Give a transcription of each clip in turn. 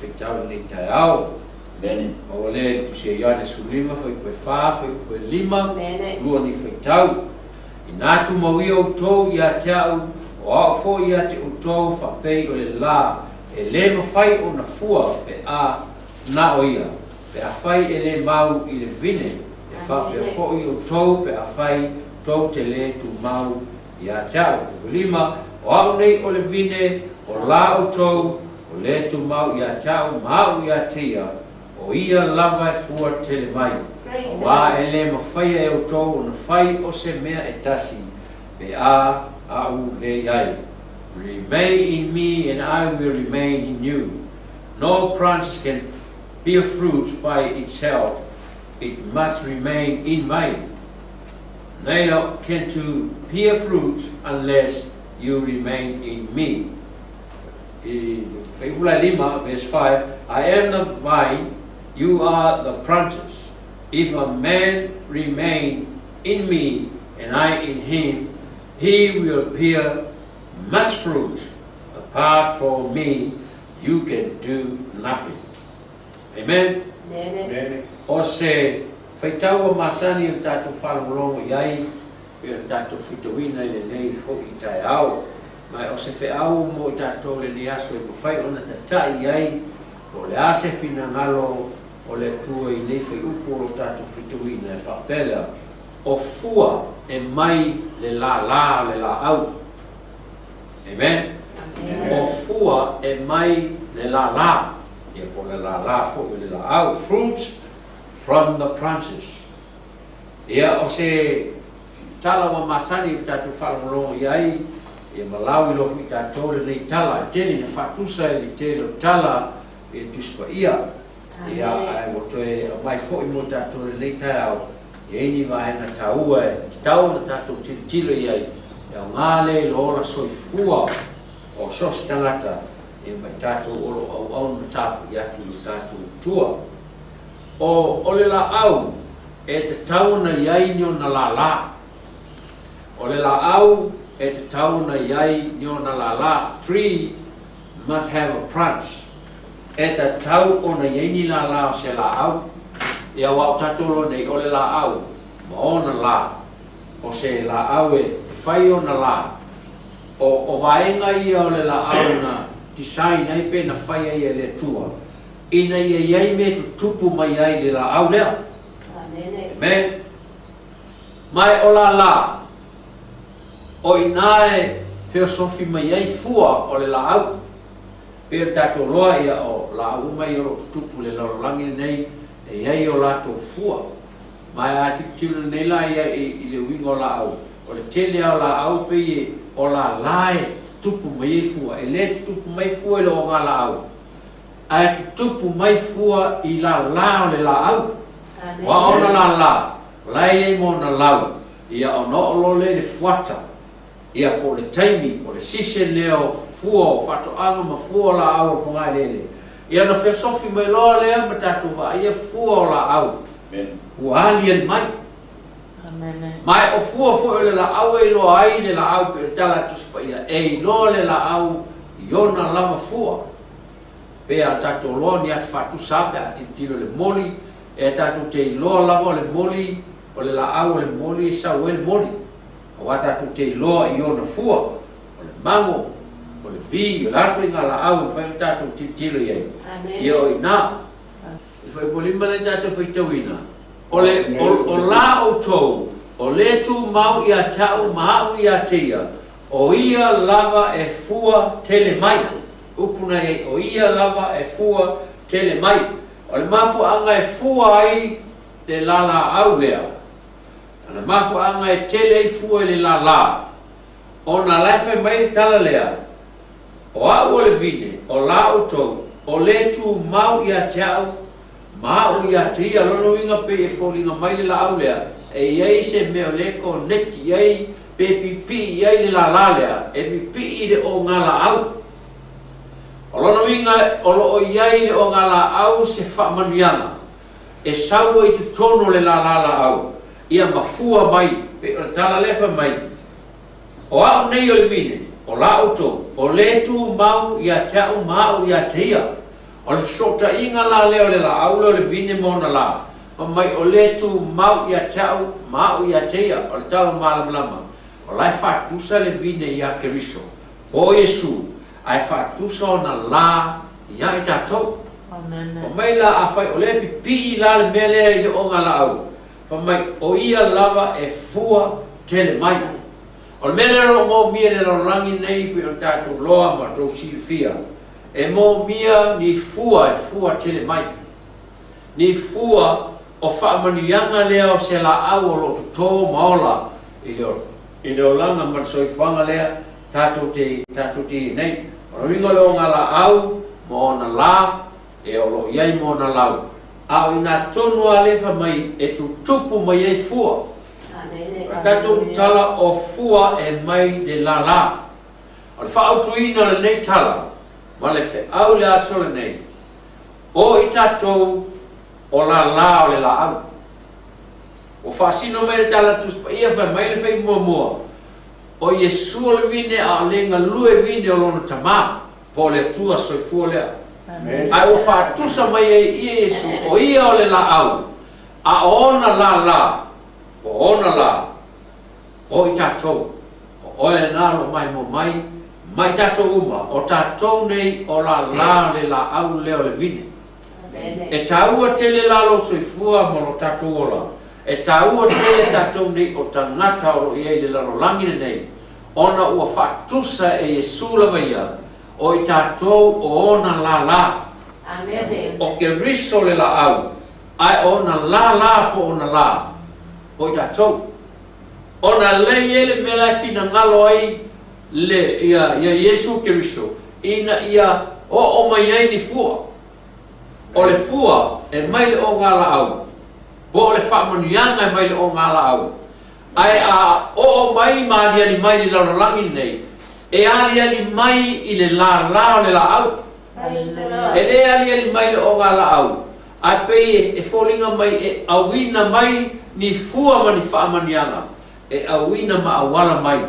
Faitau i lenei taeao. Maua lea i le Tusi a Ioane 15 fuaiupu e 4 fuaiupu e 5, lua ni faitau. Inā tumauia outou ia te a'u, o a'u foi ia te outou, faapei o le lā e lē mafai ona fua pe a na o ia, pe afai e lē mau i le vine, e faapea foi outou pe afai tou te lē tumau ia te a'u. 5, o a'u nei o le vine, o lā outou, o lē tumau ia te a'u ma a'u ia te ia, o ia lava e fua tele mai. Auā e lē mafaia e outou ona fai o se mea e tasi, pe a a'u lē i ai. Remain in me and I will remain in you. No branch can bear fruit by itself, it must remain in me. Neither can you bear fruit unless you remain in me. Fuaiupu la e 5, verse 5, I am the vine, you are the branches. If a man remain in me and I in him, he will bear much fruit. Apart from me, you can do nothing. Amen. O se faitau ua masani i le tatou faalogologo i ai pei o le tatou faitauina i lenei foi taeao. Ma o se feau mo i tatou lenei aso e mafai ona tata'i i ai po o le a se finagalo o le Atua i nei fuaiupu o lo tatou faitauina e faapea lea, o fua e mai le lālā o le lāau. Amen. O fua e mai le lālā, ia po o le lālā foi o le lāau. Fruits from the branches. Ia, o se tala ua masani i le tatou faalogologo i ai, ia ma lauiloa foi i tatou lenei tala. E tele ina faatusa i le tele o tala i le Tusi Paia. Ia, ae ua toe aumai foi mo tatou i lenei taeao, e i ai ni vaega taua e tatau ona tatou tilotilo i ai, e aoga lea i le ola soifua o so o se tagata, ia ma i tatou o lo o auauna ma tapuai atu i lo tatou Atua. O, o le lāau e tatau ona i ai ni ona lālā. O le lāau e tatau ona i ai ni ona lālā. Tree must have a branch. E tatau ona i ai ni lālā o se lāau. Ia, aua o tatou loa nei, o le lāau ma ona lā. O se lāau e fai ona lā. O, o vaega ia o le lāau na design ai pe na fai ai e le Atua, ina ia i ai mea e tutupu mai ai i le lāau lea. Amen. Ma e o lālā, o i inā e feosofi mai ai fua o le lāau. Pei o le tatou loa ia o lāau uma ia o lo o tutupu i le lalolagi lenei, e i ai o latou fua. Ma e a tilotilo nei la ia i le uiga o lāau, o le tele lava o lāau pei e o lālā e tutupu mai ai fua. E lē tutupu mai fua i le ogalaau, ae tutupu mai fua i lālā o le lāau. Ua ona lālā, o la e i ai ma ona lau, ia ona oo loa lea i le fuata, ia po o le taimi, o le season lea o fua o faatoaga ma fua o lāau o le fogaeleele. Ia ona feosofi mai loa lea ma tatou vaaia fua o lāau ua aliali mai. Ma e o fua foi o le lāau e iloa ai le lāau, pei o le tala a Tusi Paia, e iloa le lāau i ona lava fua. Pei a tatou loa ni ata faatusa a pe a tilotilo i le moli, e tatou te iloa lava o le moli, o le lāau o le moli e sau ai le moli. Aua tatou te iloa i ona fua, o le mago, o le vi, o le a ituaiga lāau e mafai ona tatou tilotilo i ai. Ia o i ina. I le fuaiupu 5 lea tatou faitauina, O le, o, o la outou, o lē tumau ia te a'u ma a'u ia te ia, o ia lava e fua tele mai. Upu na i ai, o ia lava e fua tele mai. O le mafuaaga e fua ai le lālāau lea, o le mafuaaga e tele ai fua i le lālā, ona la e fai mai le tala lea, O a'u o le vine, o la outou, o lē tumau ia te a'u ma a'u ia te ia. Lona uiga pei e foliga mai le lāau lea, e i ai se mea o lea e koneti i ai, pe pipii i ai le lālā lea, e pipii i le ogalaau. O lona uiga o lo o i ai i le ogalaau se faamanuiaga e sau ai i totonu o le lālā lāau, ia mafua mai, pei o le tala lea fai mai, O a'u nei o le vine, o la outou, o lē tumau ia te a'u ma a'u ia te ia, O le fesootaiga la lea o le laau lea o le vine ma ona lā, fai mai o le tumau ia te au ma au ia te ia, o le tala malamalama, o la e faatusa le vine ia Keriso, po o Iesu, ae faatusa ona lā ia i tatou. Amen. Fai mai la afai o lea e pipii la le mea lea i le ogalaau, fai mai o ia lava e fua tele mai. O le mea lea o lo o moomia i le lalolagi nei pei ona tatou loa ma tou silafia, e moomia ni fua e fua tele mai. Ni fua o faamanuiaga lea o se laau o lo o toto ma ola i le olaga ma le soifuaga lea tatou te i ai nei. O le uiga o le ogalaau ma ona lā e o lo o i ai ma ona lau. A o ina tonu lava lea fai mai e tutupu mai ai fua. O tatou tala o fua e mai le lālā. O le faaautuina o lenei tala ma le feau le aso lenei, o i tatou o lālā o le laau. Ua faasino mai le tala Tusi Paia fai mai le fai muamua, o Iesu o le vine a o le galue vine o lona tamā, po o le Atua soifua lea. Ae ua faatusa mai ai ia Iesu o ia o le laau, a o ona lālā, po o ona lā, o i tatou. O oe lena o lo o maimoa mai, ma i tatou uma, o tatou nei o lālā o le laau lea o le vine. E taua tele la lou soifua ma lo tatou ola, e taua tele tatou nei o tagata o lo o i ai i le lalolagi lenei, ona ua faatusa e Iesu lava ia, o i tatou o ona lālā. O Keriso le laau, ae o ona lālā po o ona lā, o i tatou. Ona lea e i ai le mea la e finagalo ai le ia Iesu Keriso, ina ia oo mai ai ni fua. O le fua e mai le ogalaau, po o le faamanuiaga e mai le ogalaau, ae a oo mai ma aliali mai i le lalolagi lenei, e aliali mai i le lālā o le laau. E lē aliali mai le ogalaau, ae pei e foliga mai e auina mai ni fua ma ni faamanuiaga, e auina ma auala mai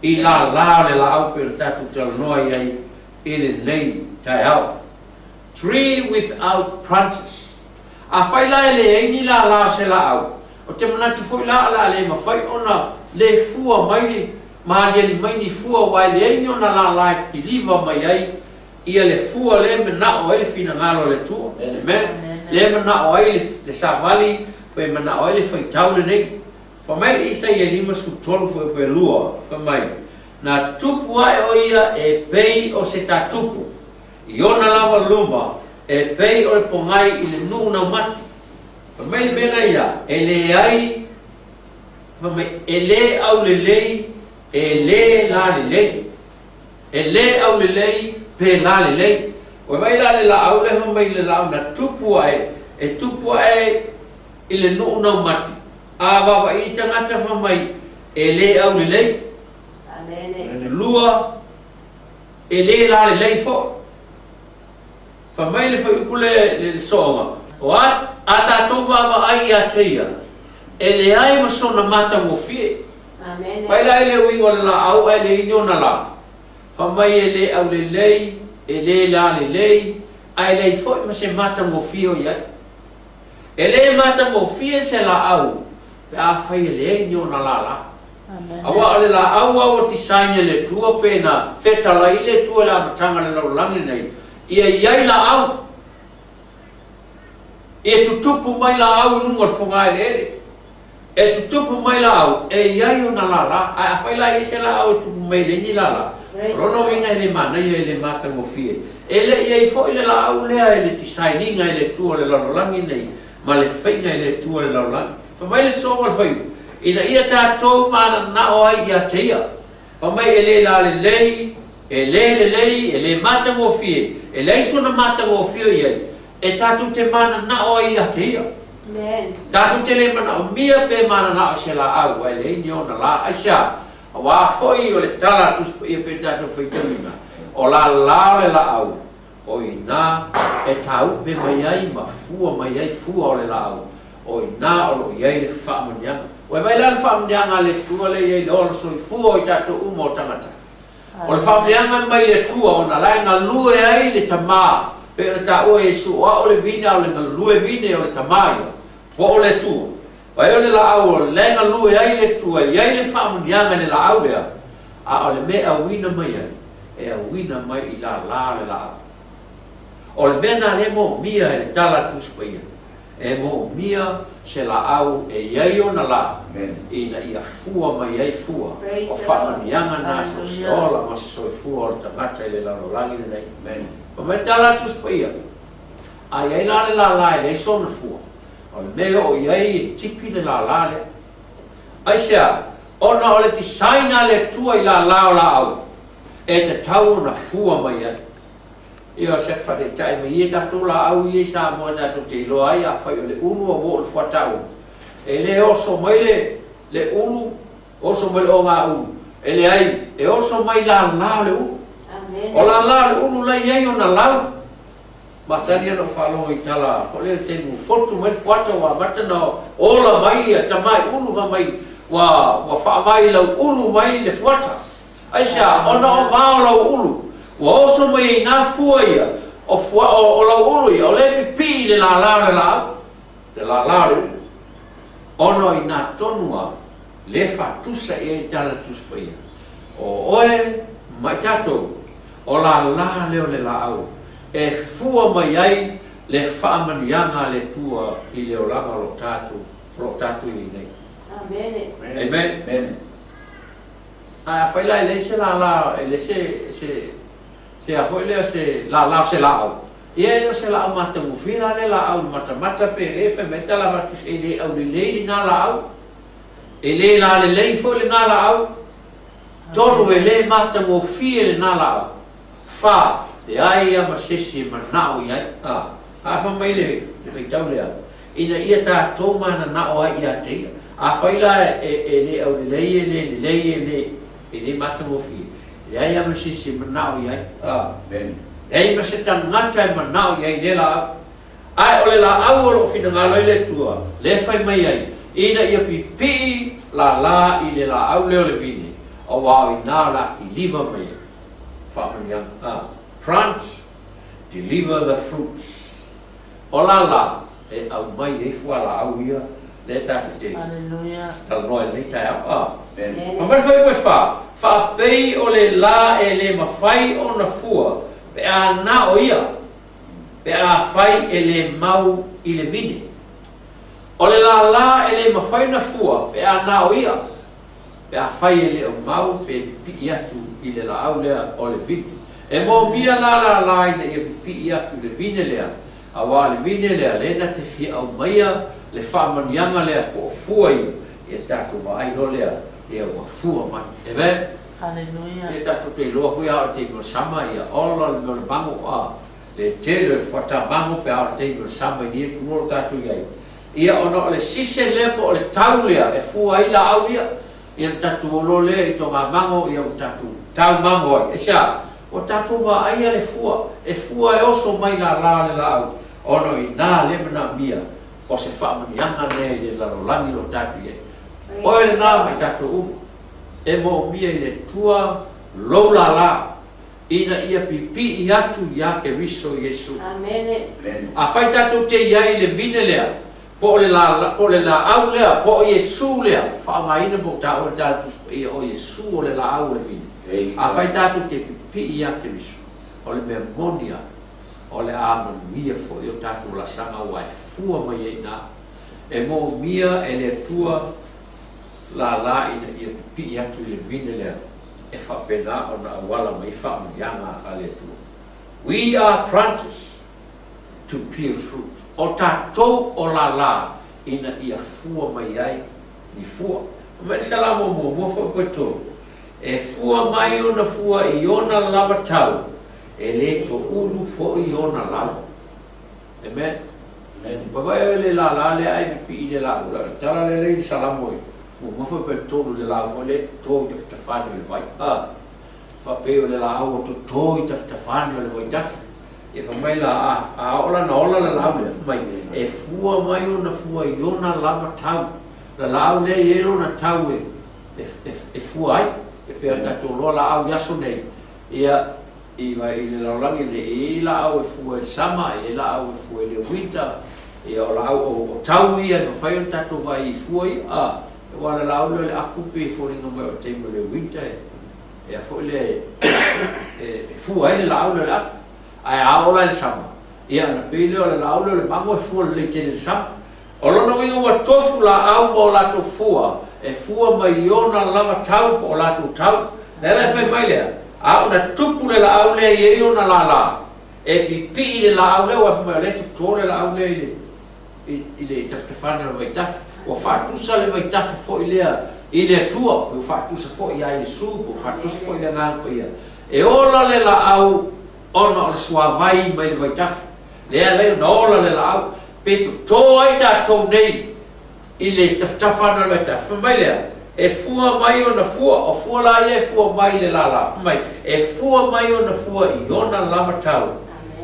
i lālā o le laau pei ona tatou talanoa i ai i lenei taeao. Tree without branches. Afai la e leai ni lālā o se laau, o te manatu foi la o le a le mafai ona le fua mai ma aliali mai ni fua, aua e leai ni ona lālā e kiliva mai ai ia le fua lea e manao ai le finagalo o le Atua. Amen. Lea e manao ai le savali, pe manao ai le faitau lenei. Fai mai le Isaia 53 foi pe 2, fai mai, na tupu ae o ia e pei o se tatupu, i ona lava luma, e pei o le pogai i le nuu naumati. Fai mai le mea na ia, e leai, fai mai, e lē aulelei, e lē lalelei. E lē aulelei, pe lalelei. Ua vaai la le laau lea fai mai le laau na tupu ae, e tupu ae i le nuu naumati. A vaavaai i tagata fai mai, e lē aulelei. Lua, e lē lalelei foi. Fai mai le fuaiupu le sooga, o a tatou vaavaai ia te ia, e leai ma sona matagofie. Fai la e le uiga o le laau ae leai ni ona lā. Fai mai e lē aulelei, e lē lalelei, ae leai foi ma se matagofie o i ai. E lē matagofie se laau pe afai e leai ni ona lālā. Aua o le laau lava ua design e le Atua pe na fetalai le Atua i le amataga o le lalolagi lenei, ia i ai laau. Ia tutupu mai laau i luga o le fogaeleele. E tutupu mai laau, e i ai ona lālā. Ae afai la e i ai se laau e tupu mai e leai ni lālā, o lona uiga e le manaia, e le matagofie. E le i ai foi le laau lea i le design-iga e le Atua o le lalolagi lenei, ma le faiga e le Atua o le lalolagi. Fai mai le sooga o le faiupu, ina ia tatou mananao ai ia te ia. Fai mai e le lalelei, e le lelei, e le matagofie, e leai sona matagofie o i ai, e tatou te mananao ai ia te ia. Tatou te le manaomia pe mananao i se laau, aua e leai ni ona lā. Aisea? Aua foi o le tala a Tusi Paia pe tatou faitauina, o lālā o le laau, o i ina e tāupe mai ai ma fua mai ai fua o le laau, o i ina o lo o i ai le faamanuiaga. Ua e vaai la le faamanuiaga a le Atua lea e i ai le ola soifua o i tatou uma o tagata. O le faamanuiaga mai le Atua ona la e galue ai le Tamā Pei ona taua e Iesu, o Au o le vine, a o le galue vine o le Tama ia, po o le Atua. Vaai o le laau o la e galue ai le Atua, e i ai le faamanuiaga i le laau lea, a o le mea e auina mai ai, e auina mai i lala o le laau. O le mea lena lea e moomia e le Tala a le Tusi Paia, e moomia se laau e i ai ona la ina ia fua mai ai fua o faamanuiaga na so o se ola ma se soifua o le tagata i le lalolagi lenei. Fai mai le Tala a le Tusi Paia, a i ai la le lala e leai sona fua, o le mea e oo i ai e tipi le lala lea. Aisea? Ona o le design a le Atua i lala o laau e tatau ona fua mai ai. Ia, o se faataitai mai ia tatou laau ia i Samoa tatou te iloa ai afai o le ulu ua oo i le fuata ulu. E le oso mai le ulu, oso mai le ogaulu. E leai, e oso mai lala o le ulu. O lala o le ulu la e i ai ona lau. Masani ona ou faalogo i tala foi lea i le taimi ua fotu mai le fuata ua amata ona ola mai ia tamai ulu fai mai ua faavae i lau ulu mai le fuata. Aisea? Ona o vao lau ulu ua oso mai ai nā fua ia o fua o lau ulu ia o lea e pipii i le lala o le laau, le lala o le ulu. Ona o inā tonu a lea e faatusa i ai le Tala Tusi Paia, o oe ma i tatou, o lala lea o le laau e fua mai ai le faamanuiaga a le Atua i le olaga o lo o tatou i ai nei. Amen. Amen. Amen. Ae afai la e leai se lala, e leai se a foi lea se lala o se laau, ia e le o se laau matagofie la lea laau i le matamata pe le fai mai tala avatu e le aulelei lena laau, e le lalelei foi lena laau. Tolu, e le matagofie lena laau. Fa, leai lava ma se isi e manao i ai. A fai mai le faitau lea, ina ia tatou mananao ai ia te ia. Afai la e le aulelei, e le lelei, e le matagofie, leai lava ma se isi e manao i ai. Leai ma se tagata e manao i ai i lea laau. Ae o le laau o loo finagalo ai le Atua, lea e fai mai ai, ina ia pipii lala i le laau lea o le vine, aua o inā o le a kiliva mai ai. Faamanuiaga. Branch, deliver the fruits. O lala e aumai ai fualaau ia lea tatou te talanoa i lenei taeao. Fai mai le fuaiupu e fa, faapei o le la e le mafai ona fua pe a na o ia, pe afai e le mau i le vine. O le lala e le mafai ona fua pe a na o ia, pe afai e le o mau pe pipii atu i le laau lea o le vine. E moomia la lala ina ia pipii atu i le vine lea, aua o le vine lea lea na te fia aumaia le faamanuiaga lea po o fua ia, ia tatou vaai loa lea, ia ua fua mai. Amen. Hallelujah. Ia tatou te iloa foi a o le taimi o le sama, ia ola le mea o le mago, a le tele o le fuata mago pe a o le taimi o le sama i nei atunuu o lo tatou i ai. Ia ona o le season lea po o le tau lea e fua ai laau ia, ia na tatou o loa lea i togamago, ia ua tatou tau mago ai. Aisea? Ua tatou vaaia le fua, e fua e oso mai lala o le laau, ona o inā lea manaomia o se faamanuiaga lea i le lalolagi o lo tatou i ai. Oe lena ma i tatou uma, e moomia i le Atua lou lala, ina ia pipii atu ia Keriso Iesu. Amene. Afai tatou te i ai i le vine lea, po o le po o le laau lea, po o Iesu lea, faaaogaina po o taua le Tala Tusi Paia o Iesu o le laau o le vine. Afai tatou te pipii ia Keriso, o le mea moni lava, o le a manuia foi o tatou laasaga aua e fua mai ai i ina. E moomia e le Atua lala ina ia pipii atu i le vine lea, e faapena ona auala mai faamanuiaga a le Atua. We are branches to bear fruit. O tatou o lala ina ia fua mai ai ni fua. Fai mai le Salamo muamua foi koe tolu, E fua mai ona fua i ona lava tau, e le toulu foi ona lau. Amen. Vaavaai oe i le lala lea ai pipii i le laau. O le tala lea i le Salamo e muamua foi pe tolu i le laau foi lea e toto i tafatafa ane o le vai. A faapei o le laau ua toto i tafatafa ane o le vaitafe. Ia fai mai la, a oo la na ola le laau lea, fai mai, e fua mai ona fua i ona lava tau. Le laau lea e i ai lona tau e fua ai. E pei ona tatou iloa laau i aso nei, ia I i le lalolagi lenei, e i ai laau e fua i le sama, e i ai laau e fua i le uita, ia o laau o, o tau ia e mafai ona tatou vaai i fua ia, a, aua o le laau lea o le apu pei e foliga mai o le taimi o le uita e, e a foi le, e, e fua ai le laau lea o le apu. Ae a oo la i le sama, ia ona pei lea o le laau lea o le mago e fua lelei tele i le sama. O lona uiga ua tofu laau ma o latou fua, e fua mai i ona lava tau po o latou tau. Lea la e fai mai lea, a oo ina tupu le laau lea e i ai ona lala, e pipii le laau lea, aua fai mai o lea e toto le laau lea i le, i, i le tafatafaga o le vaitafe. Ua faatusa le vaitafe foi lea i le Atua, ua faatusa foi ia Iesu, ua faatusa foi le Agaga Paia. E ola le laau ona o le suavai mai le vaitafe. Lea e ala ai ona ola le laau. Pe toto ai tatou nei i le tafatafa ana o le vaitafe. Fai mai lea, e fua mai ona fua, o fua la ia e fua mai i le lala. Fai mai, e fua mai ona fua i ona lava tau,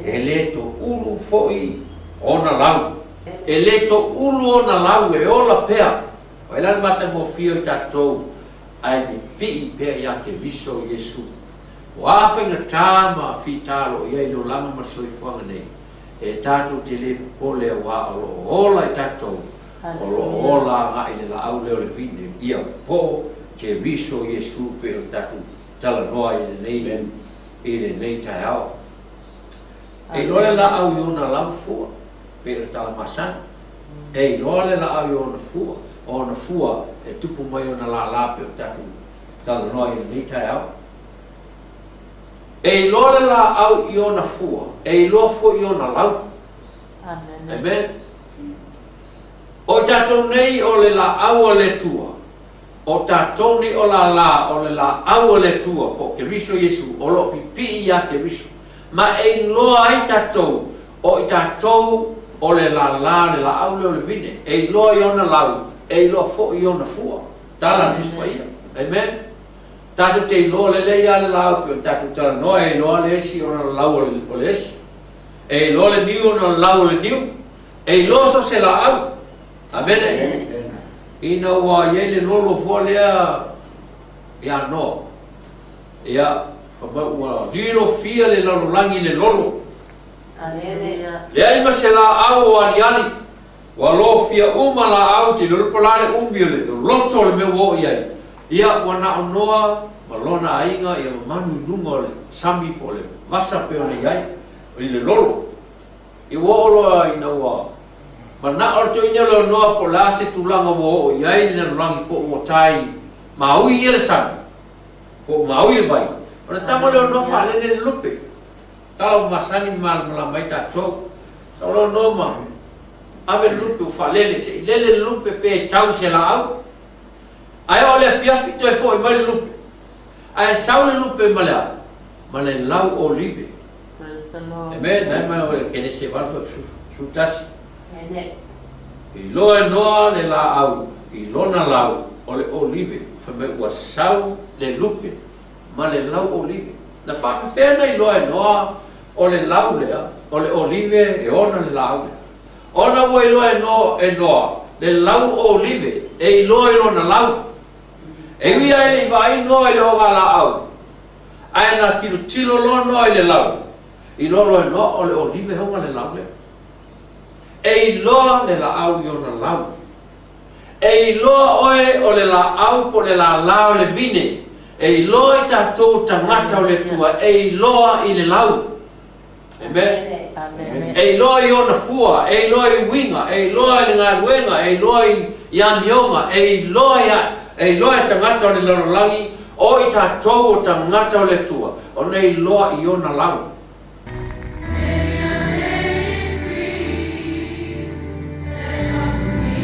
e le toulu foi ona lau. E le toulu ona lau, e ola pea. O ai la le matagofie o i tatou ae pipii pea ia Keriso Iesu. O a faigata ma fita o lo o i ai i le olaga ma le soifuaga nei, e tatou te le popole aua o lo o ola i tatou, o lo o ola agai i le laau lea o le vine, ia po o Keriso Iesu pei ona tatou talanoa i lenei, i lenei taeao. E iloa le laau i ona lava fua, pei o le tala masani. E iloa le laau i ona fua, o ona fua e tupu mai ona lala pei o tatou talanoa i lenei taeao. E iloa le laau i ona fua, e iloa foi i ona lau. Amen. Amen. O i tatou nei o le laau a le Atua, o tatou nei o lala o le laau a le Atua, po o Keriso Iesu, o lo o pipii ia Keriso. Ma e iloa ai tatou, o i tatou o le lala o le laau lea o le vine, e iloa i ona lau, e iloa foi i ona fua. Tala a le Tusi Paia. Amen. Tatou te iloa lelei lava le laau pei ona tatou talanoa, e iloa le esi ona o le lau o le esi. E iloa le niu ona o le lau o le niu. E iloa so o se laau. Amene. Ina ua i ai le lolo fua lea ia Noa, ia, fai mai ua lilofia le lalolagi i le lolo. Leai ma se laau o aliali, ua lofia uma laau, te iloa po o le a le umi o le loloto o le mea ua oo i ai. Ia, ua na o Noa ma lona aiga ia ma manu i luga o le sami po o le vasa pei ona i ai, i le lolo. Ia ua oo loa ina ua manao le toeaina lea o Noa po o le a se tulaga ua oo i ai le lalolagi po o ua tae maui ia le sami, po o maui le vai, ona tama lea o Noa faalele le lupe. Tala ua masani ma malamalama ai tatou. Sau loa Noa ma ave le lupe ua faalele, se i lele le lupe pe tau i se laau. Ae oo i le afiafi toe foi mai le lupe. Ae sau le lupe ma le a? Ma le lau olive. Amen. Nai mai o le Kenese 8 11. Iloa e Noa le laau i lona lau o le olive, fai mai ua sau le lupe ma le lau olive. Na faafefea ona iloa e Noa o le lau lea o le olive e ona le laau lea? Ona ua iloa e Noa, e Noa le lau olive e iloa i lona lau. E ui lava e le i vaai Noa i le ogalaau, ae na tilotilo loa Noa i le lau, iloa loa e Noa o le olive e ona le lau lea. E iloa le laau i ona lau. E iloa oe o le laau po o le lala o le vine. E iloa i tatou tagata o le Atua, e iloa i le lau. Amen. Amen. E iloa i ona fua, e iloa i uiga, e iloa i le galuega, e iloa i amioga, e iloa ia, e iloa e tagata o le lalolagi, o i tatou o tagata o le Atua, ona e iloa i ona lau. Many a day in grief that troubled me.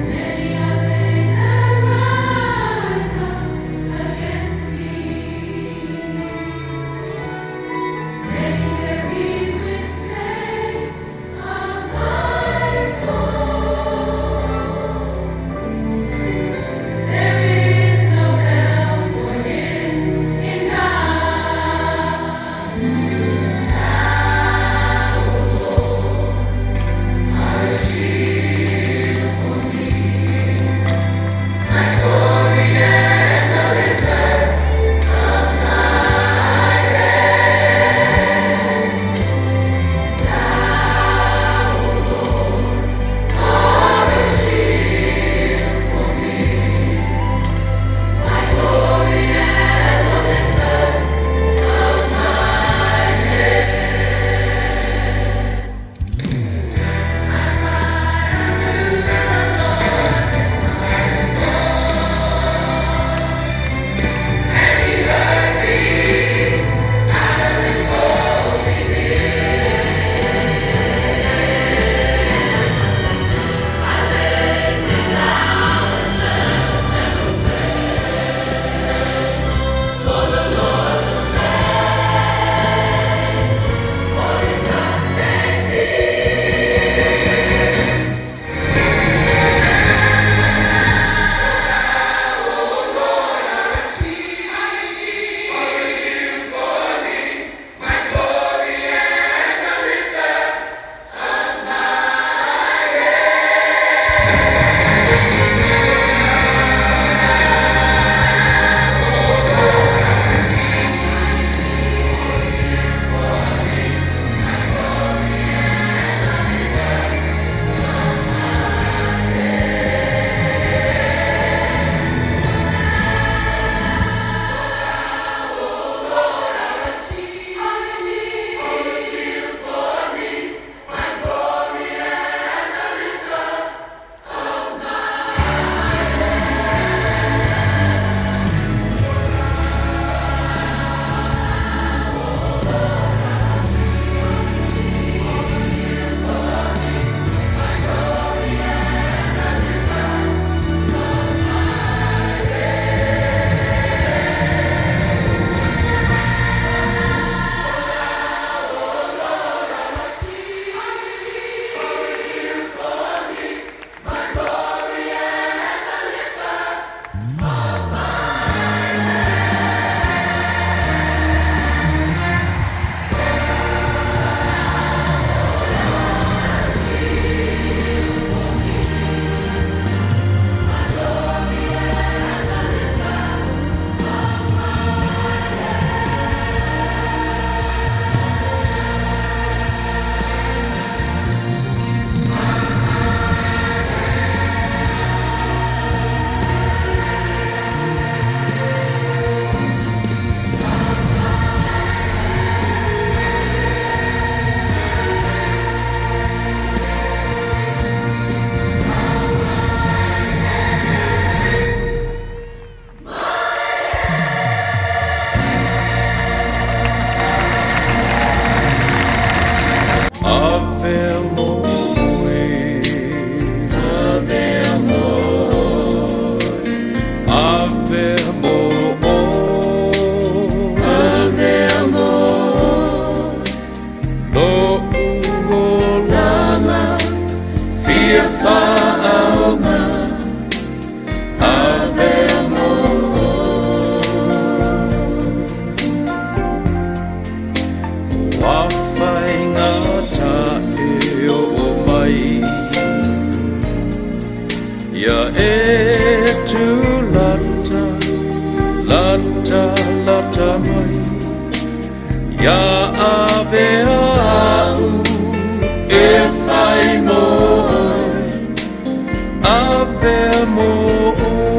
Many a pain that rise up against me. Many there be which say of my soul, there is no help for him in mai. Ia e tulata, lata, lata mai, ia avea au e fai mo oe, avea mo oe.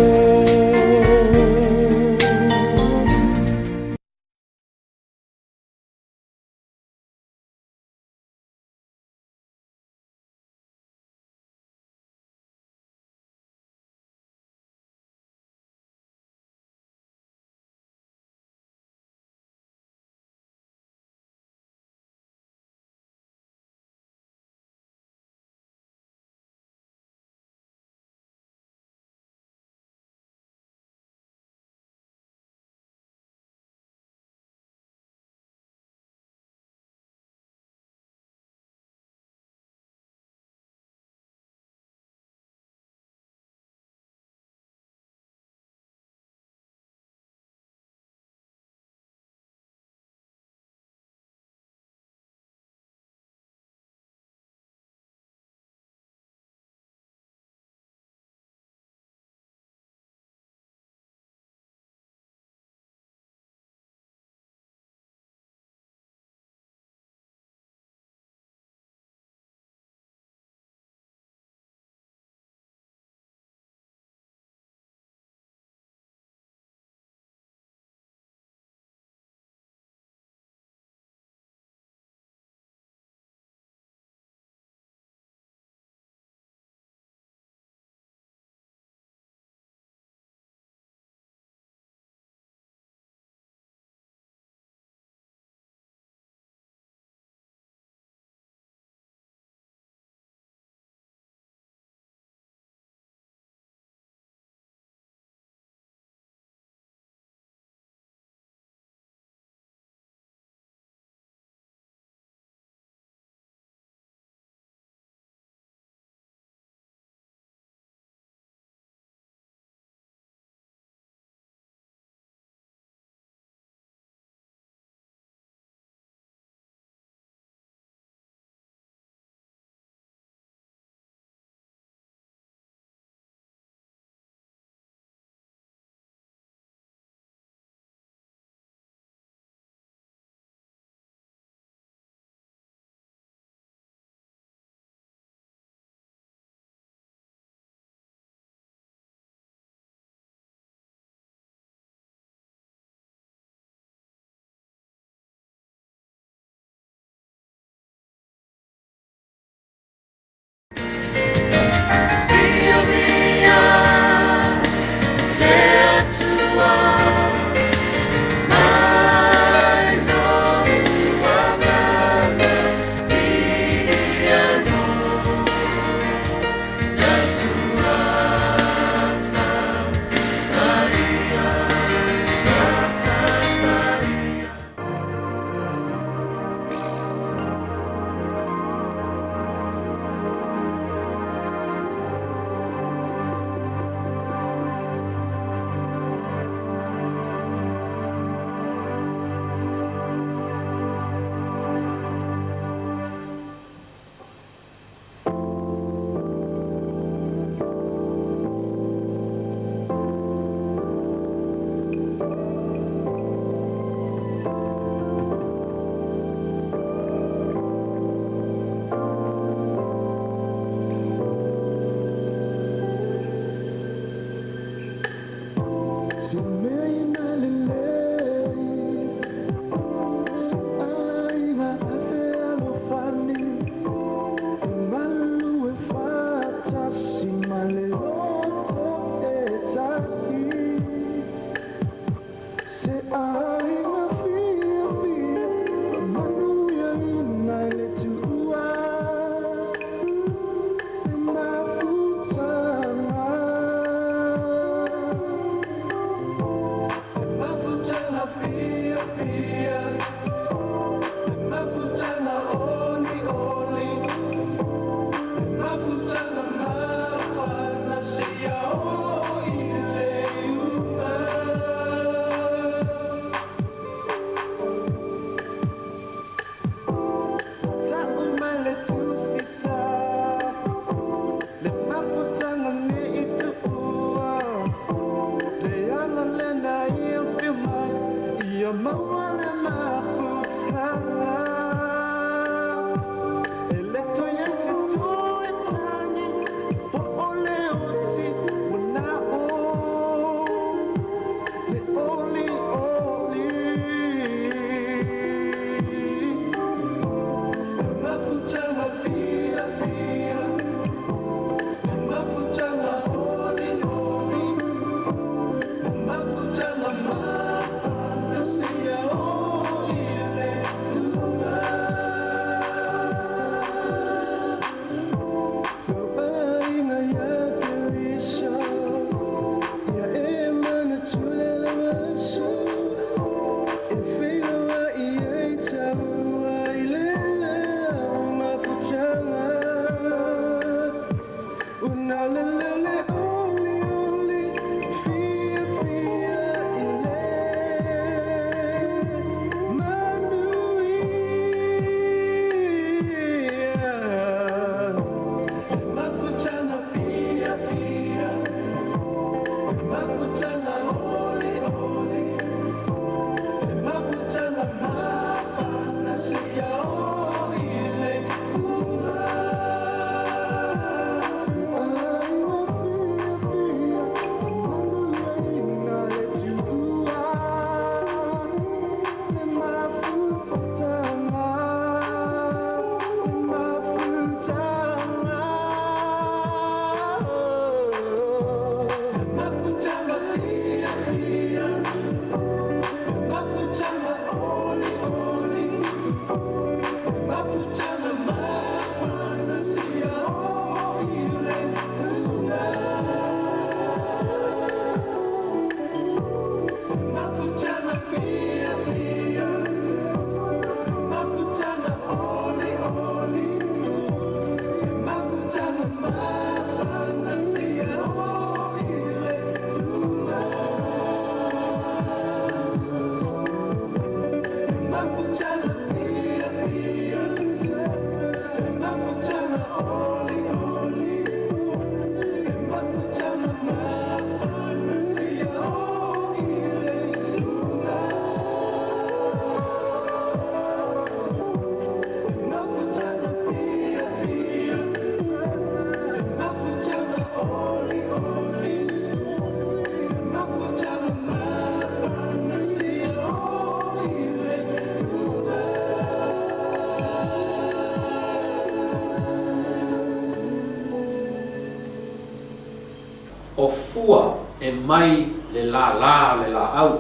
O fua e mai le lālā o le lāau.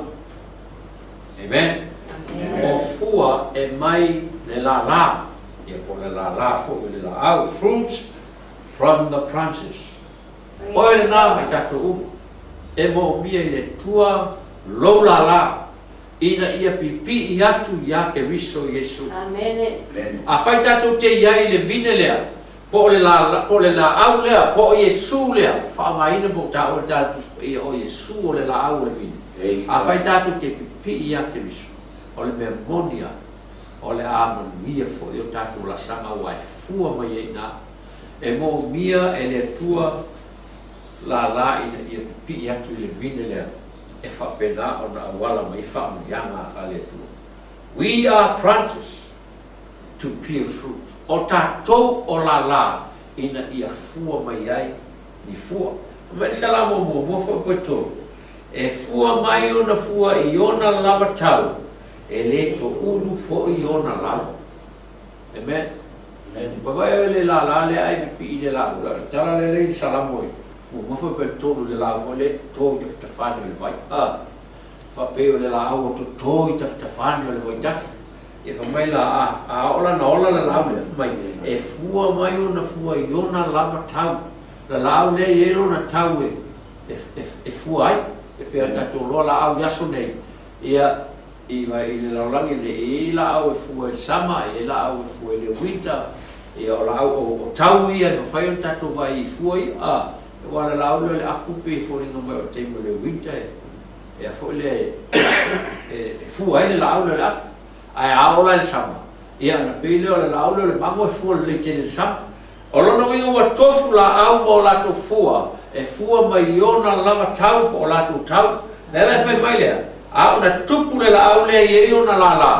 Amen. O fua e mai le lālā. Ia po o le lālā foi o le lāau. Fruits from the branches. Oe lenā ma i tatou uma. E moomia i le Atua lou lālā ina ia pipii atu iā Keriso Iesu. Afai tatou te i ai i le vine lea, po o le lā, po o le lāau lea, po o Iesu lea, faaaogaina mo taua le Tala Tusi Paia o Iesu o le lāau o le vine. Afai tatou te pipii iā Keriso, o le mea moni lava, o le a manuia foi o tatou laasaga aua e fua mai ai i ina. E moomia e le Atua lālā ina ia pipii atu i le vine lea e faapena ona auala mai faamanuiaga a le Atua. We are branches to bear fruit. O tatou o lālā ina ia fua mai ai ni fua. Fai mai le Salamo muamua foi po e tolu, E fua mai ona fua i ona lava tau, e le toulu foi ona lau. Amen. Vavae oe le lālā lea ae pipii i le lāu. Le tala lea lea i le Salamo e muamua foi pe tolu le lāu foi lea e toto i tafatafa ane o le vai. A faapei o le lāau ua toto i tafatafa ane o le vaitafe. Ia fai mai la a, a oo la na ola le lāau lea, fai mai, e fua mai ona fua i ona lava tau. Le lāau lea e i ai lona tau e, e, e, e fua ai. E pei ona tatou iloa lāau i aso nei, ia, I i le lalolagi nei, e i ai laau e fua i le sama, e i ai laau e fua i le uita, ia o laau o, o tau ia e mafai ona tatou vaai i fua ia, a, aua o le laau lea o le apu pei e foliga mai o le taimi o le uita e, e a foi lea e, e, e fua ai le laau lea o le apu. Ae a oo la i le sama, ia ona pei lea o le laau lea o le mago e fua lelei tele i le sama. O lona uiga ua tofu laau ma o latou fua, e fua mai i ona lava tau po o latou tau. Lea la e fai mai lea, a ona tupu le laau lea i ai ona lālā,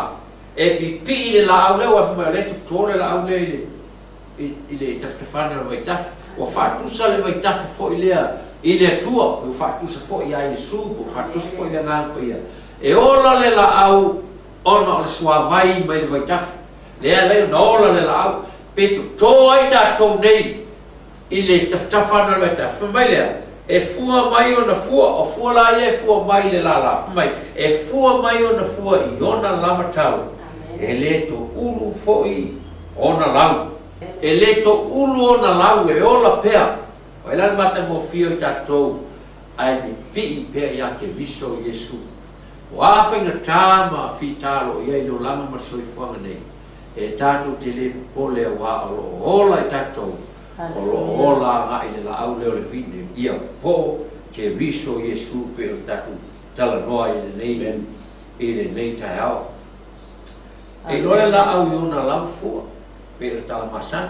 e pipii le laau lea, aua fai mai o lea e toto le laau lea i le, i, i le tafatafa ane o le vaitafe. Ua faatusa le vaitafe foi lea i le Atua, ua faatusa foi ia Iesu, ua faatusa foi i le Agaga Paia. E ola le laau ona o le suavai mai le vaitafe. Lea alai ona ola le laau, pe toto ai tatou nei i le tafatafa ana loa e tafa. Fai mai lea, e fua mai ona fua, o fua la ia e fua mai i le lala. Fai mai, e fua mai ona fua i ona lava tau, e le toulu foi ona lau. E le toulu ona lau, e ola pea. O ai la le matagofie o i tatou ae pipii pea ia Keriso Iesu. O a faigata ma fita o lo o i ai i le olaga ma le soifuaga nei, e tatou te le popole auā o lo o ola i tatou, o lo o ola agai i le laau lea o le vine, ia po Keriso Iesu pei ona tatou talanoa i lenei, i lenei taeao. E iloa le laau i ona lava fua, pei o le tala masani.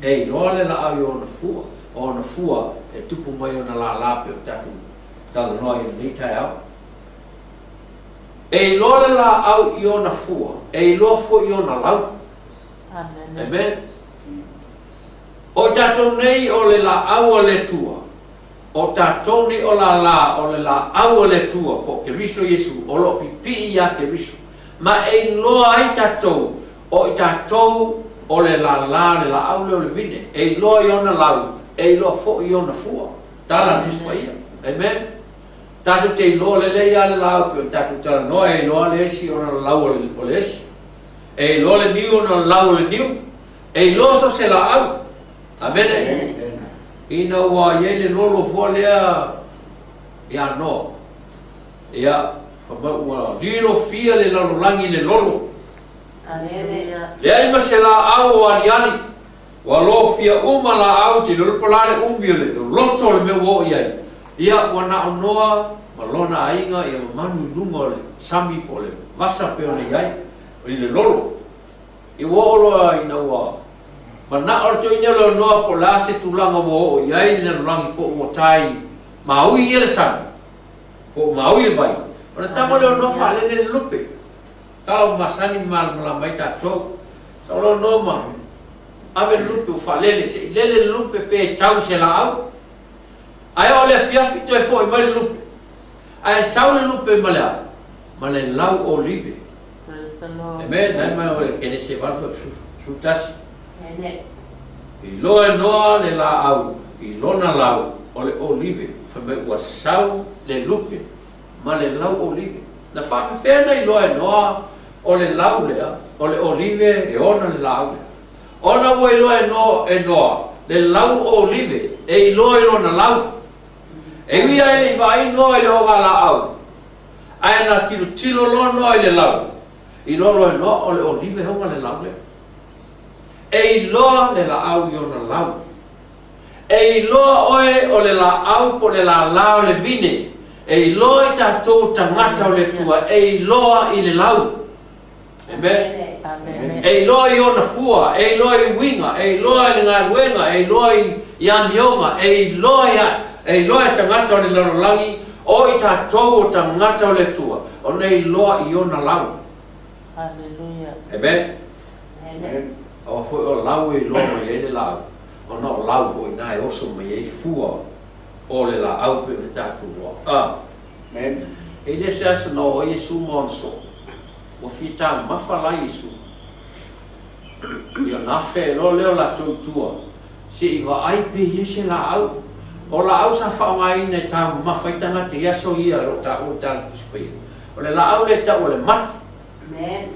E iloa le laau i ona fua, o ona fua e tupu mai ona lālā pei ona tatou talanoa i lenei taeao. E iloa le laau i ona fua, e iloa foi i ona lau. Amen. O i tatou nei o le laau a le Atua, o tatou nei o lālā o le laau a le Atua, po o Keriso Iesu, o lo o pipii iā Keriso. Ma e iloa ai tatou, o i tatou o le lālā o le laau lea o le vine, e iloa i ona lau, e iloa foi i ona fua. Tala a Tusi Paia. Amen. Tatou te iloa lelei lava le laau pei ona tatou talanoa, e iloa le esi ona o le lau o le esi. E iloa le niu ona o le lau o le niu. E iloa so o se laau. Amene. Ina ua i ai le lolo fua lea ia Noa, ia, fai mai ua lilofia le lalolagi i le lolo. Leai ma se laau o aliali. Ua lofia uma laau te lolo po o le a le umi o le loloto o le mea ua oo i ai. Ia, ua na o Noa ma lona aiga ia ma manu i luga o le sami po o le vasa pei ona i ai, i le lolo. Ia ua oo loa ina ua manao le toeaina lea o Noa po o le a se tulaga ua oo i ai le lalolagi po ua tae maui ia le sami, po ua maui le vai. Ona tama lea o Noa faalele le lupe. Tala ua masani ma malamalama ai tatou. Sau loa Noa ma ave le lupe ua faalele, se i lele le lupe pe tau i se laau. Ae oo le afiafi toe foi mai le lupe. Ae sau le lupe ma le a? Ma le lau olive. Amen. Nai mai o Kenese 8 foi 11. Iloa e Noa le laau i lona lau o le olive. Fai mai ua sau le lupe ma le lau olive. Na faafefea ona iloa e Noa o le lau lea o le olive e ona le laau lea? Ona ua iloa e Noa le lau olive e iloa i lona lau. E ui lava e le i vaai Noa i le ogalaau, ae na tilotilo loa Noa i le lau, iloa loa e Noa o le olive e ona le lau lea. E iloa le laau i ona lau. E iloa oe o le laau po o le lala o le vine. E iloa i tatou tagata o le Atua, e iloa i le lau. Amen. Amen. E iloa i ona fua, e iloa i uiga, e iloa i le galuega, e iloa i amioga, e iloa e iloa e tagata o le lalolagi, o i tatou o tagata o le Atua, ona e iloa i ona lau. Hallelujah. Amen. Amen. Aua foi o lau e iloa mai ai le laau, ona o lau o i ina e oso mai ai fua o le laau pei ona tatou iloa. A. Amen. E le se aso na oo ai Iesu ma ona soo, ua fia taumafa la Iesu. Ia ona afe loa lea o latou i tua, se i vaai pe i ai se laau. O laau sa faaaogaina e taumafa ai tagata i aso ia o lo o taua i le Tala Tusi Paia. O le laau lea e tau o le mati. Amen.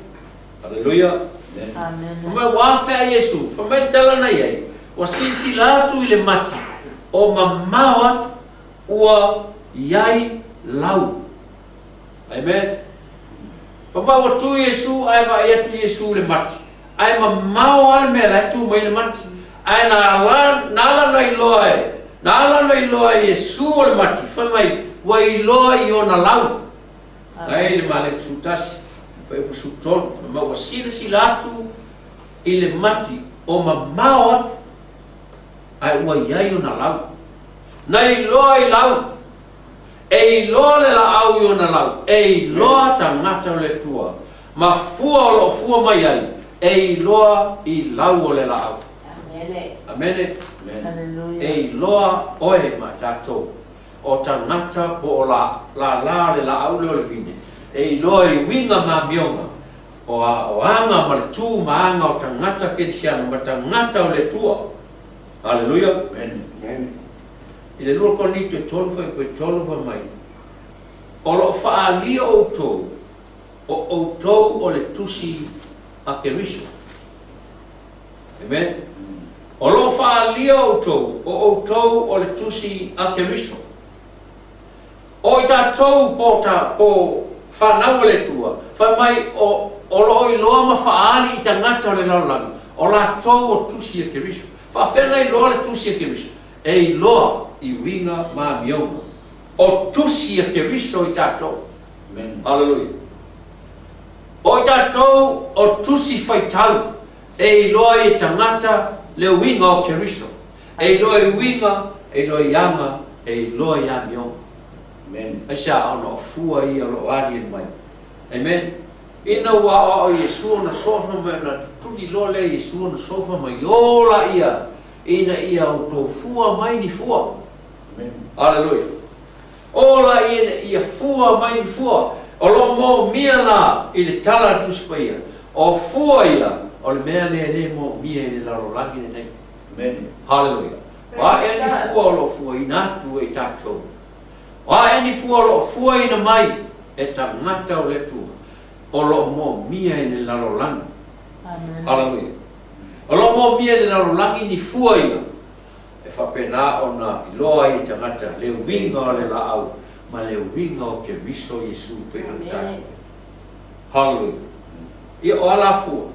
Aleluia. Amen. Fai mai ua afe a Iesu, fai mai le tala na i ai, ua silasila atu i le mati, o mamao atu ua i ai lau. Amen. Fai mai ua tu Iesu ae vaai atu Iesu i le mati, ae mamao lava le mea la e tu mai ai le mati. Ae na ala, na ala ona iloa e, na ala ona iloa e Iesu o le mati, fai mai ua iloa i ona lau. Na i le Maleko 11, fuaiupu 13, fai mai ua silasila atu i le mati o mamao atu, ae ua i ai ona lau. Na iloa i lau, e iloa le laau i ona lau, e iloa tagata o le Atua, ma fua o lo o fua mai ai, e iloa i lau o le laau. Amene. Amene. Hallelujah. E iloa oe ma tatou, o tagata po o la, lala o le laau lea o le vine, e iloa i uiga ma amioga, o a, o aga ma le tu ma aga o tagata kerisiano ma tagata o le Atua. Haleluia. Amen. I le 2 Korinito e 3 fuaiupu e 3 fai mai, O lo o faaalia outou, o outou o le tusi a Keriso. Amen. O lo o faaalia outou, o outou o le tusi a Keriso. O i tatou po o ta, po o fanau a le Atua, fai mai o, o lo o iloa ma faaali i tagata o le lalolagi, o latou o tusi a Keriso. Faafefea ona iloa le tusi a Keriso? E iloa i uiga ma amioga. O tusi a Keriso i tatou. Amen. Haleluia. O i tatou o tusi faitau, e iloa ai e tagata le uiga o Keriso. E iloa i uiga, e iloa i aga, e iloa i amioga. Amen. Aisea? Ona o fua ia o lo o aliali mai. Amen. Ina ua aoao Iesu ona sofa mai ona tutuli loa lea Iesu ona sofa mai, ola ia ina ia outou fua mai ni fua. Amen. Haleluia. Ola ia ina ia fua mai ni fua. O lo o moomia la i le Tala a le Tusi Paia, o fua ia o le mea lea e le moomia i le lalolagi lenei. Amen. Haleluia. O a ea ni fua o lo o fuaina atu e i tatou? O a ea ni fua o lo o fuaina mai e tagata o le Atua o lo o moomia i le lalolagi? Amen. Haleluia. O lo o moomia i le lalolagi ni fua ia e faapena ona iloa ai e tagata le uiga o le laau ma le uiga o Keriso Iesu pei ona tatou. Haleluia. Ia o a la fua?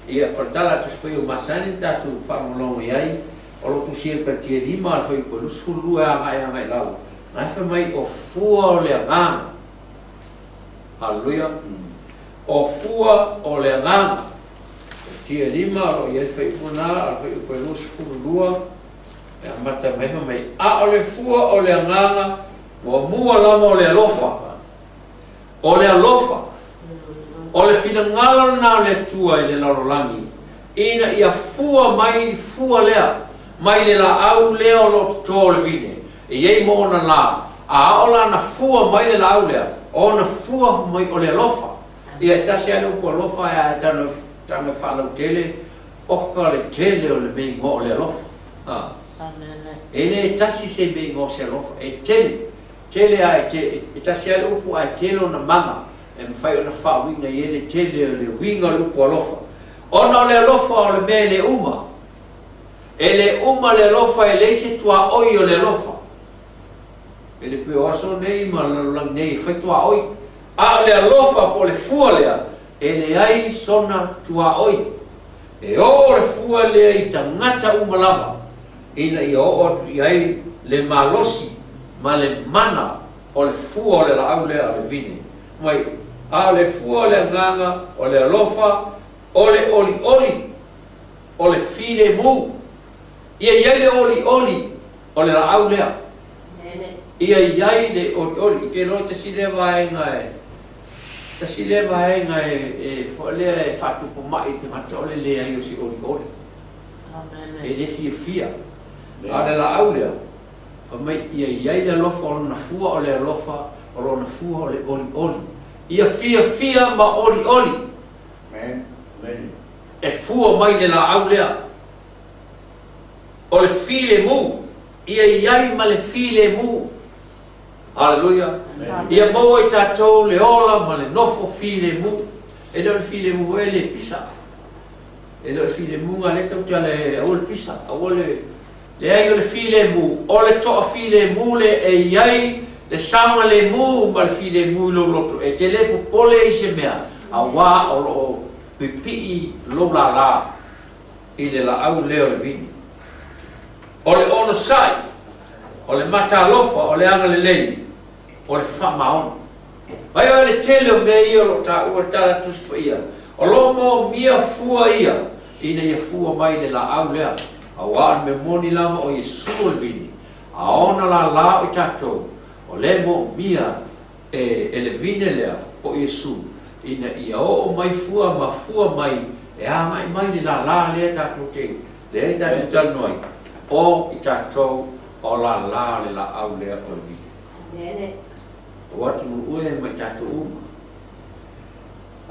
Ia, o le tala a Tusi Paia ua masani ona tatou faalogologo i ai, o lo o tusia i le Karatia 5 a le Fuaiupu e 22 e agai agai i lalo, na e fai mai o fua o le agaga. Haleluia. O fua o le agaga. Karatia 5 o lo o i ai le fuaiupu lena, o le fuaiupu e 22, e amata mai fai mai, a o le fua o le agaga, muamua lava o le alofa. O le alofa. O le finagalo lena o le Atua i le lalolagi, ina ia fua mai le fua lea, mai le laau lea o lo o toto o le vine, e i ai ma ona la, a oo la na fua mai le laau lea, o ona fua mai o le alofa. Ia, e tasi lava le upu alofa ae tago e faalautele, oka le tele o le mea igoa o le alofa. A. E le tasi se mea igoa o se alofa, e tele, tele a e te, e tasi lava le upu ae tele ona maga e mafai ona faauiga i ai le tele o le uiga o le upu alofa. Ona o le alofa o le mea e le uma. E le uma le alofa, e leai se tuaoi o le alofa. E le pei o aso nei ma le lalolagi nei e fai tuaoi, a o le alofa po o le fua lea, e leai sona tuaoi. E oo le fua lea i tagata uma lava, ina ia oo atu i ai le malosi ma le mana o le fua o le laau lea o le vine. Mai, a o le fua o le agaga, o le alofa, o le olioli, o le filemu. Ia i ai le olioli o le laau lea. Ia i ai le olioli. I te iloa tasi lea vaega e, tasi lea vaega e, e foi lea e faatupu mai i tagata o le leai o se olioli. E le fiafia. A o le laau lea, fai mai ia i ai le alofa o lona fua o le alofa, o lona fua o le olioli. Ia fiafia ma olioli. E fua mai le laau lea. O le filemu, ia i ai ma le filemu. Haleluia. Ia maua i tatou le ola ma le nofo filemu. E le o le filemu foi e le pisa. E le o le filemu lena lea tou te ala e aua le pisa, aua le leai o le filemu, o le toafilemu lea e i ai le saogalemu ma le filemu i lou loto. E te le popole i se mea, auā o lo o pipii lou lālā i le laau lea o le vini. O le onosai, o le matalofa, o le agalelei, o le faamaoni. Vai oe le tele o mea ia o lo o taua i le Tala Tusi Paia, o lo o moomia fua ia ina ia fua mai le laau lea, auā o le mea moni lava o Iesu o le vini, a ona lālā o i tatou, o lea e moomia e, e le vine lea o Iesu, ina ia oo mai fua ma fua mai e agai mai le lālā lea tatou te, lea e tatou talanoa ai, o i tatou o lālā o le laau lea o le vine. O atunuu e ma i tatou uma.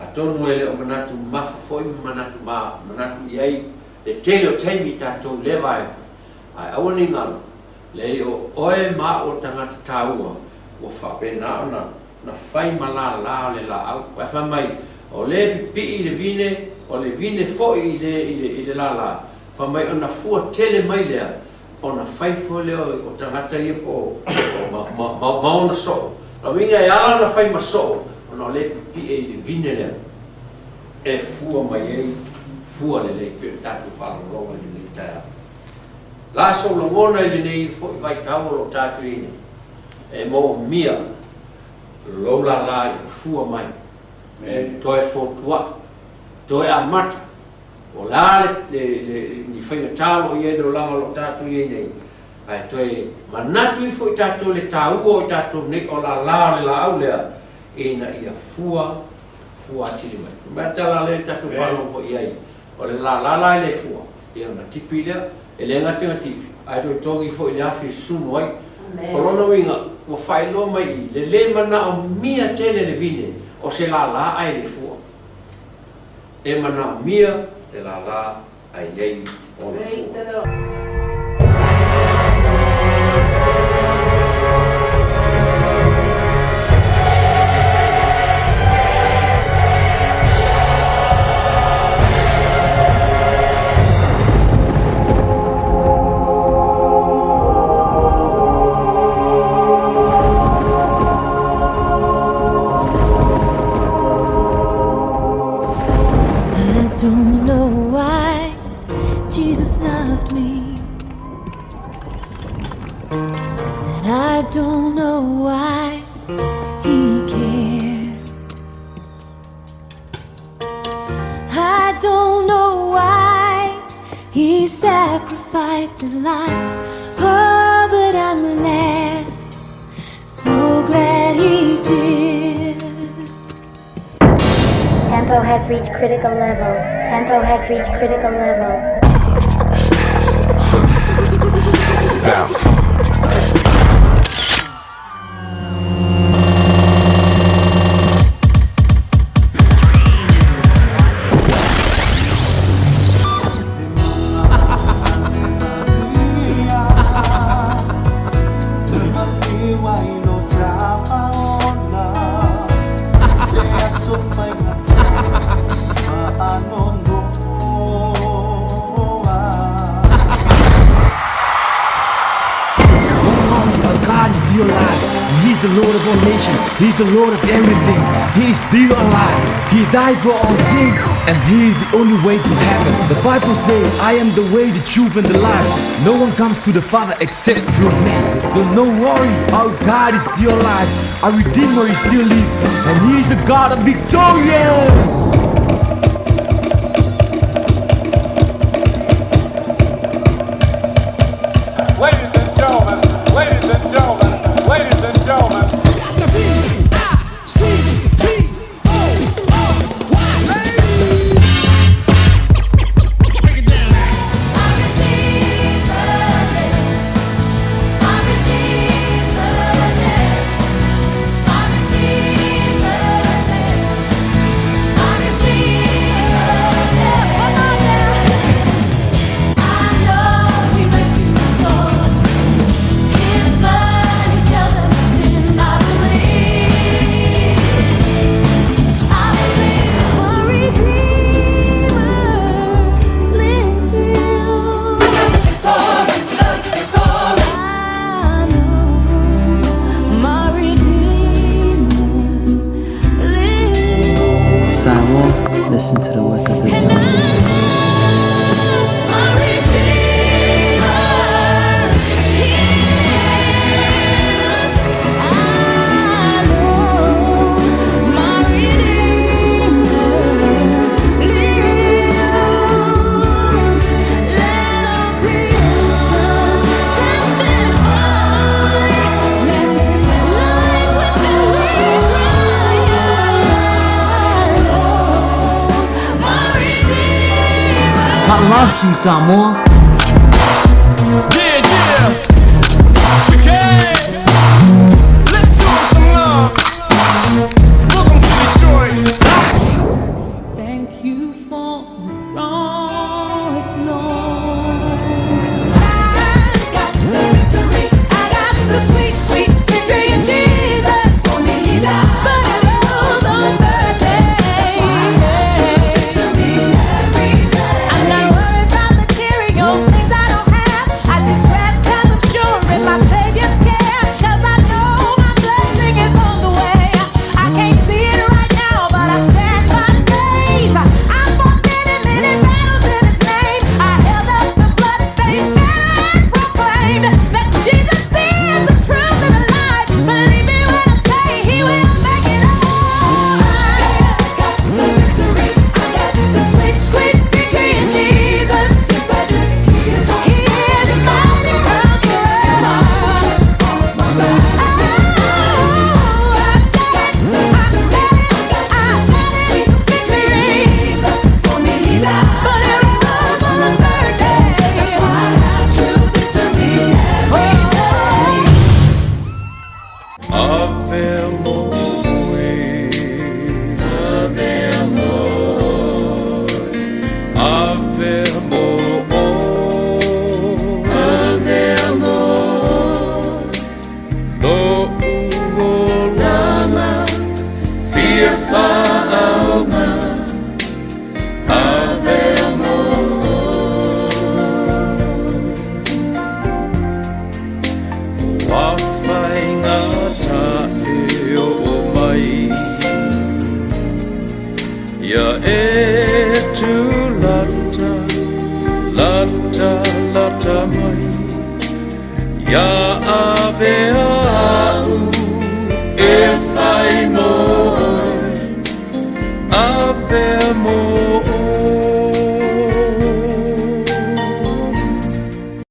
Atonu e le o manatu mamafa foi ma manatu ma manatu i ai le tele o taimi i tatou i lea vaega, ae aua ne i galo, Leai o oe ma a'u o tagata taua ua faapena ona na fai ma lālā o le lāʻau. Ae fai mai, o lea e pipii i le vine, o le vine foi i le, i le, i le lālā. Fai mai ona fua tele mai lea, ona fai foi lea o, o tagata ia po o, ma, ma, ma, ma ona soo. O lona uiga e ala ona fai ma soo, ona o lea e pipii i le vine lea e fua mai ai fua lelei pei ona tatou faalogologo i lenei taeao. La sou lagona i lenei foi vaitau o lo o tatou i ai nei, e moomia lou lālā i ka fua mai, toe fotuaʻi, toe amata, po o le a le, le, le, ni faigata o lo o i ai le olaga o lo o tatou i ai nei, ae toe manatu ifo i tatou i le taua o i tatou nei o lālā o le laau lea, ina ia fua, fua atili mai. Fai mai le tala lea i tatou faalogo foi i ai, O le lālā la e le fua, ia ona tipi lea, e le gata ina tipi, ae toe togi foi i le afi e susunu ai. O lona uiga, ua faailoa mai i le le manaomia tele le vine o se lālā ae le fua. E manaomia le lālā ae i ai ona fua. I don't know why Jesus loved me. And I don't know why he cared. I don't know why he sacrificed his life. Oh, but I'm glad, so glad he did. Tempo has reached critical level. Tempo has reached critical level. still alive. And He's the Lord of all nations. He's the Lord of everything. He is still alive. He died for our sins. And He is the only way to heaven. The Bible says, I am the way, the truth, and the life. No one comes to the Father except through me. So no worry, our God is still alive. Our Redeemer is still living. And He is the God of victorious. Ladies and gentlemen, ladies and gentlemen, ladies and gentlemen. Samoa, listen to the words of this song. God loves you, Samoa. Yeah, yeah. Okay. Let's show 'em some love. Welcome to Detroit. Thank you for the cross, Lord. I got the victory. I got the sweet, sweet victory in Jesus. For me, He died. But it rose on the third day. That's why I have true victory every day. I'm not worried about material things I don't have. I just rest 'cause I'm sure in my Savior's care. 'Cause I know my blessing is on the way. I can't see it right now, but I stand by faith. I fought many, many battles in His name. I held up the bloodstained banner and proclaimed that Jesus is the truth and the life. Believe me when I say He will make it all right. I got the victory. I got the sweet, sweet victory in Jesus. Yes, I do. He is He is the mighty conqueror. And I will trust all of my battles. Ave moe Ave moe Ave moe Ave moe Lo uolama Fia faauma Ave moe Wa whaingata e o mai Ia e tu lata, lata, lata mai Ia